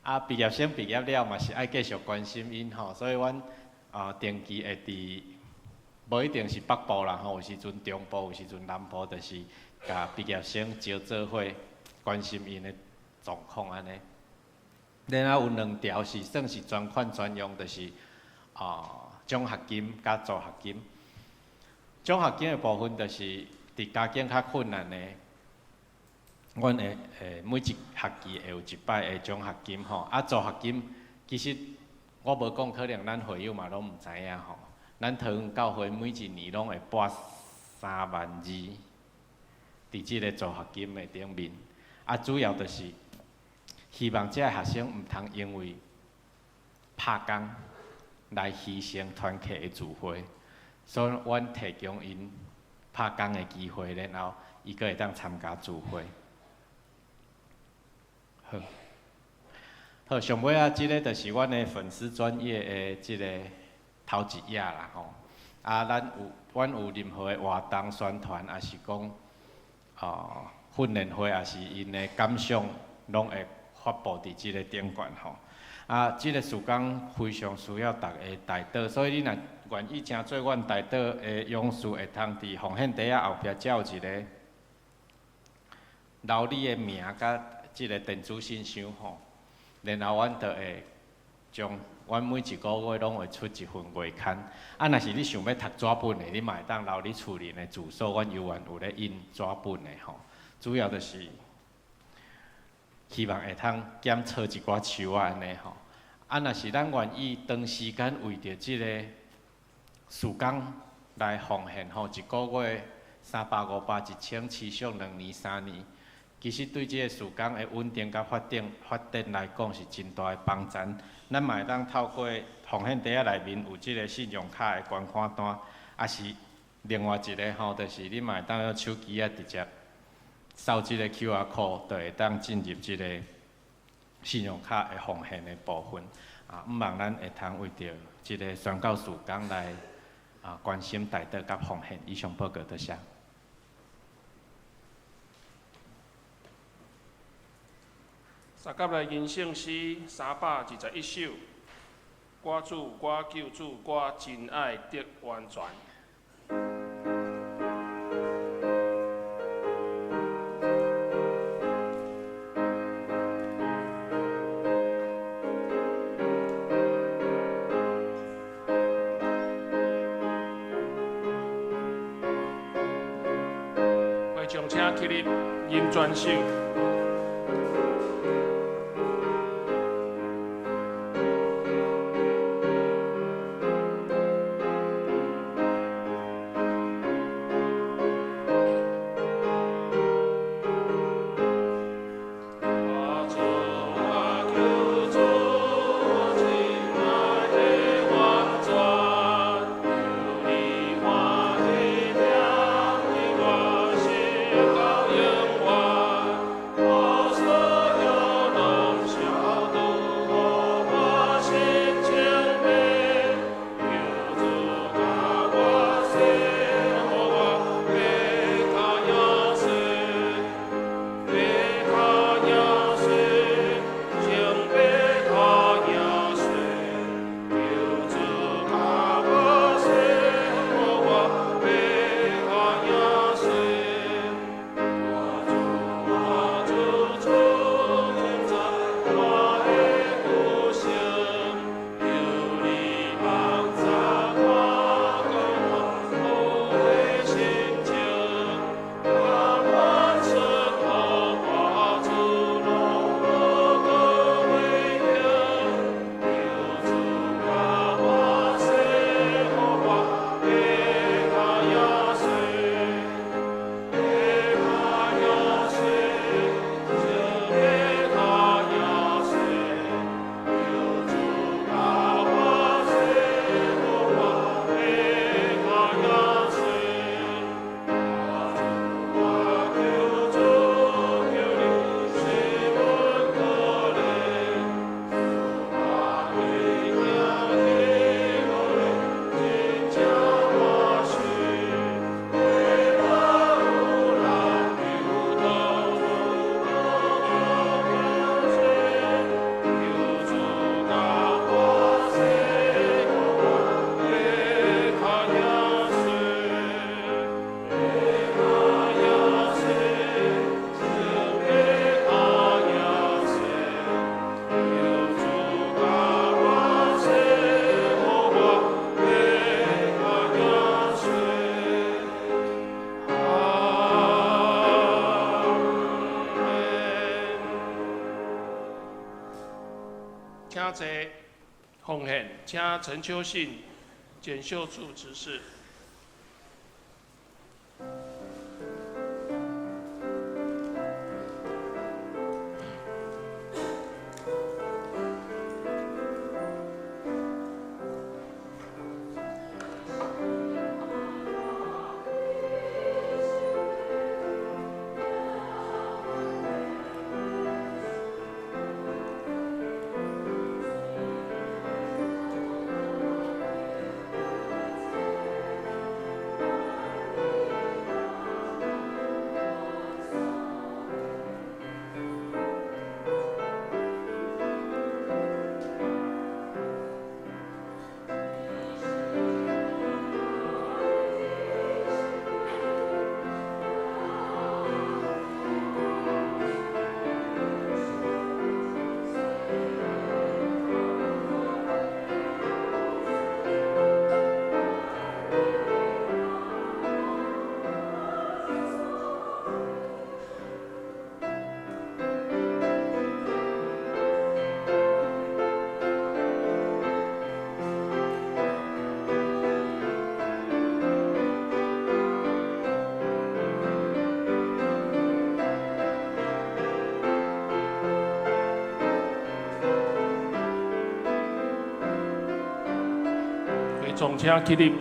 啊，畢業生畢業了嘛是愛繼續關心𪜶吼，所以阮啊定期會佇，無一定是北部啦吼，有時陣中部，有時陣南部，就是共畢業生招做伙關心𪜶的狀況按呢。然後有兩條是算是專款專用，就是啊獎學金佮助學金。獎學金的部分就是佇家境較困難的，阮會每一學期會有一擺的獎學金吼。啊，助學金其實我無講，可能咱會友嘛攏毋知影吼。咱桃園教會每一年攏會撥3萬2佇這个助學金的頂面。啊，主要就是希望這个學生毋通因為拍工來犧牲團契的聚會，所以阮提供𪜶拍工的機會，然後伊閣會當參加聚會。好，好，上尾啊，這个就是阮的粉絲專頁的這个頭一頁啦吼。啊，阮有任何的活動宣傳，抑是講哦訓練會，抑是𪜶的感想，攏會發布佇這个頂懸吼。啊，這个事工非常需要逐家代禱，所以你若願意成做阮代禱的勇士，會通佇奉獻袋仔後壁才有一个留你的名佮這个電子信箱吼，然後阮就會將阮每一个月攏會出一份月刊。啊，若是你想欲讀紙本的，你嘛會當留你厝裡的住所，阮猶原有咧印紙本的吼。主要就是希望會通減草一寡樹仔按呢吼。啊，若是咱願意長時間為著這个事工來奉獻吼，一个月300、500、1000，持續2年、3年，其實對這个事工的穩定佮發展來講是真大的幫助。咱嘛會當透過奉獻袋仔內面有這个信用卡的捐款單，抑是另外一个吼，就是你嘛會當用手機仔直接掃這个 QR code，就會當進入這个信用卡的奉獻的部分。啊，向望咱會通為著這个宣教事工來啊關心代禱佮奉獻。以上報告多謝。三甲來吟聖詩321首，我主我救主我真愛得完全。會眾請起立，吟全首。我主我救主，我真愛得完全，求你歡喜疼惜我，直到永遠。坐奉獻，請陳秋信、簡秀柱執事。眾請起立。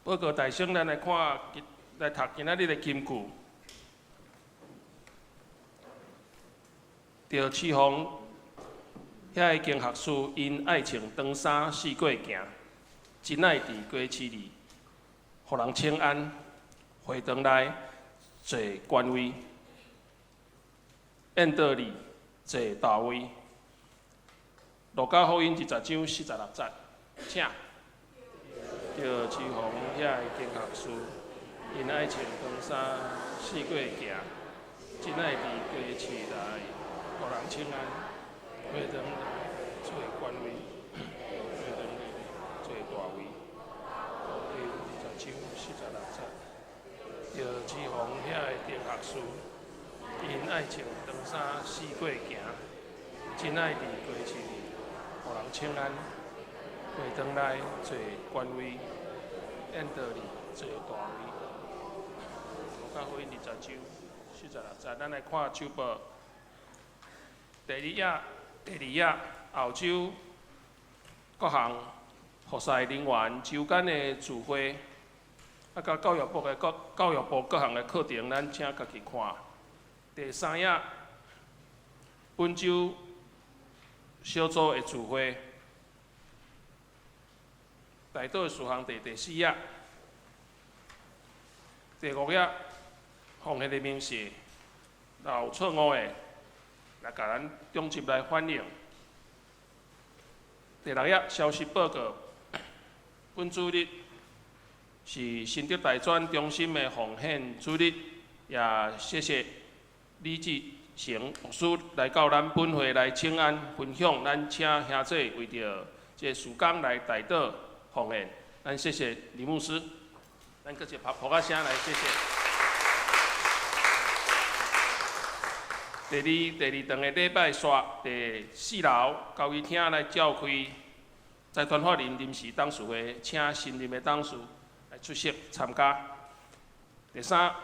報告大聲，咱來看，來讀今仔日的金句。著侍奉遐个經學士，𪜶愛穿長衫四界行，真愛佇街市裡，予人請安，會堂內坐權位，宴桌裡坐大位。路加福音20章46節，請。著侍奉遐个經學士，𪜶愛穿長衫四界行，真愛佇街市內予人請安，會堂內坐權位，會堂內坐大位。20章46節，著侍奉遐个經學士，𪜶愛穿長衫四界行，真愛佇街市裡予人請安。會堂內坐權位，宴桌裡坐大位。路加福音20章46節，咱來看周報。第二頁，第二頁，澳洲各項服侍人員周間的聚會，啊，佮教育部的各教育部各項的課程，咱請家己看。第三頁，本週小組的聚會。代禱的事項佇第四頁，第五頁奉獻的明細，若有錯誤的，來共咱長執來反映。第六頁消息報告，本主日是新竹大專中心的奉獻主日，也謝謝李志成牧師來到咱本會來請安分享，咱請兄弟為著這個事工來代禱奉獻，咱謝謝李牧師，咱閣一個拍噗仔聲來謝謝。第二第二頓的禮拜煞，佇四樓交誼廳來召開財團法人臨時董事會，請新任的董事來出席參加。第三，下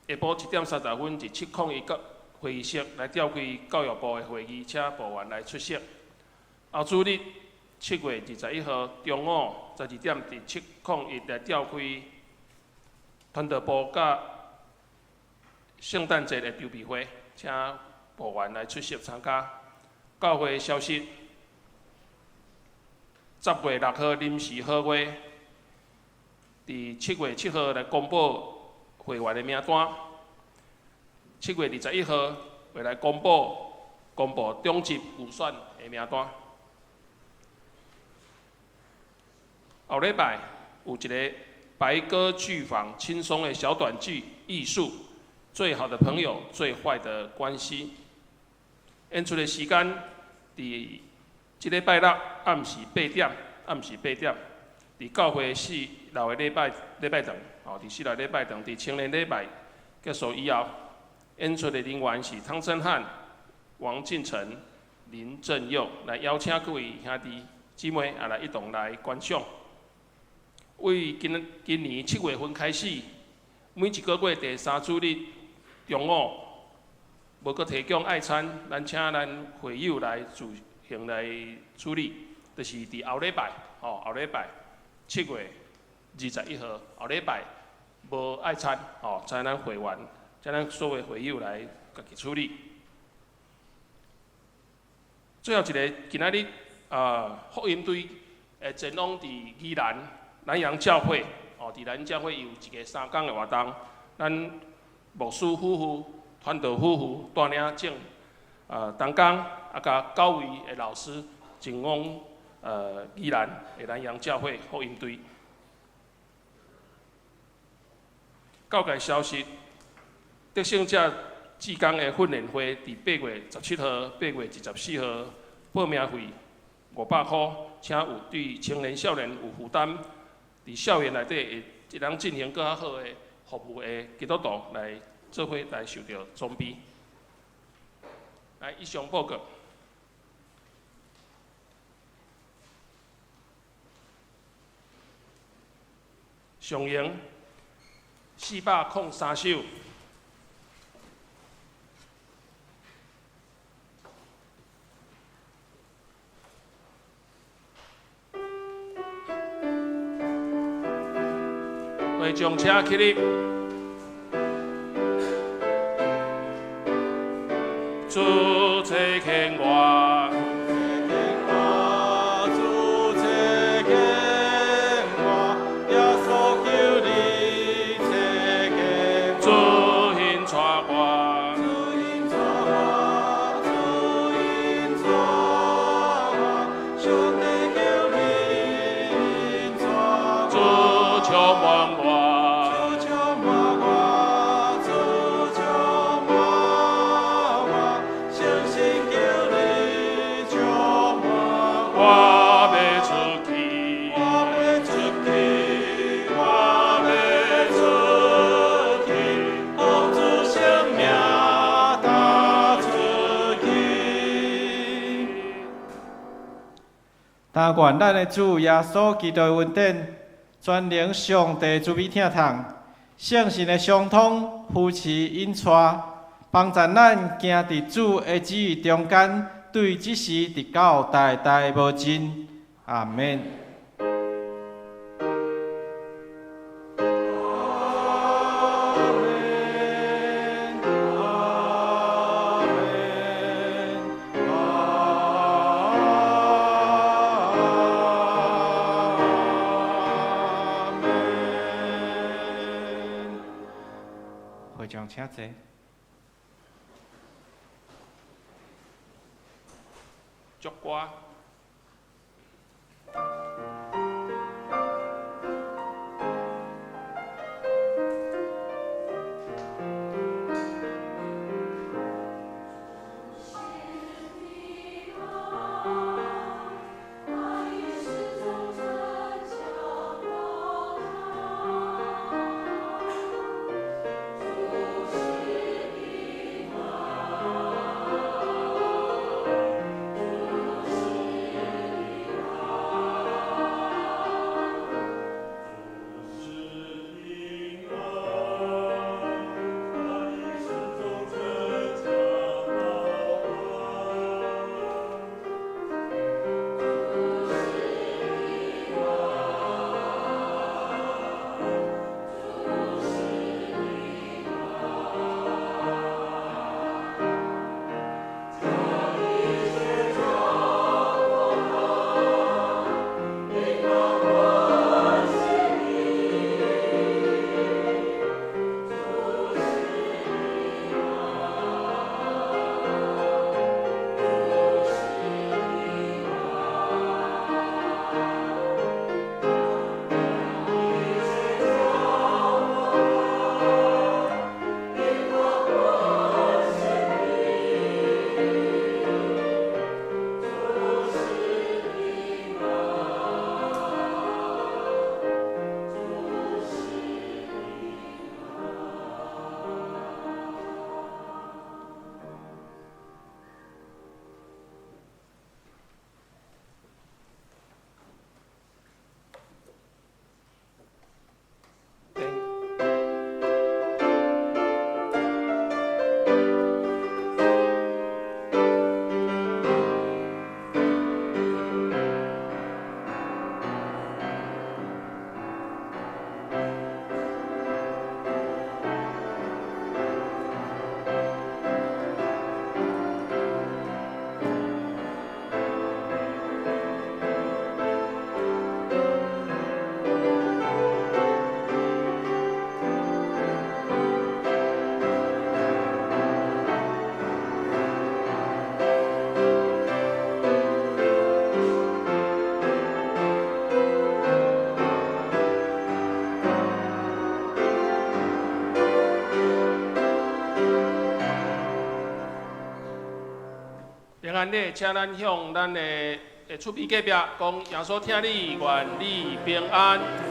晡7點30分，佇701國會議室來召開教育部的會議，請部員來出席。後主日7月21號中午12點，佇701來召開傳道部佮聖誕節的籌備會，請部員來出席參加。教會消息，10月6號臨時好會，佇7月7號來公布會員的名單。7月21號會來公布中級預選的名單。後禮拜有一个白鴿劇坊輕鬆的小短劇藝術，最好的朋友，最壞的關係。演出的時間佇這禮拜六暗時八點，暗時八點，佇教會四樓的禮拜堂，哦，佇四樓禮拜堂，佇青年禮拜結束以後，演出的人員是湯鎮漢、王進成、林正佑，來邀請各位兄弟姊妹也來一同來觀賞。為今年7月份開始，每一个月第三主日中午，無閣提供愛餐，咱請咱會友來自行來處理，就是佇後禮拜，吼，後禮拜7月21號，後禮拜無愛餐，吼，請咱會員，請咱所有會友來家己處理。最後一个，今仔日啊，福音隊會前往佇宜蘭南洋教會，哦，佇南洋教會有一个3工的活動，咱牧師夫婦、傳道夫婦帶領眾同工，啊，佮九位的老師前往宜蘭的南洋教會福音隊。教界消息，得勝者志工的訓練會佇8月17號、8月24號，報名費500箍，請有對青年少年有負擔，佇校園內底會當進行閣較好的服務的基督徒來做伙來受著裝備。來，以上報告。上營403首。會眾請起立。主差遣我。主差遣我，耶穌求你差遣主引帶我。主引帶我，主引帶我，上帝求你引帶主充滿我。主充滿我，主充滿我，相信求你充滿我欲出去，我欲出去，我欲出去，奉主聖名踏出去。但願咱的主耶穌基督的恩典，全能上帝慈悲疼痛，聖神的相通扶持引帶，幫助咱行佇主的旨意中間，對這時直到代代無盡。阿們。阿們，阿們，阿們。會長請坐。祝歌。主是安禮，請咱向咱的厝邊隔壁講，耶穌疼你，願你平安。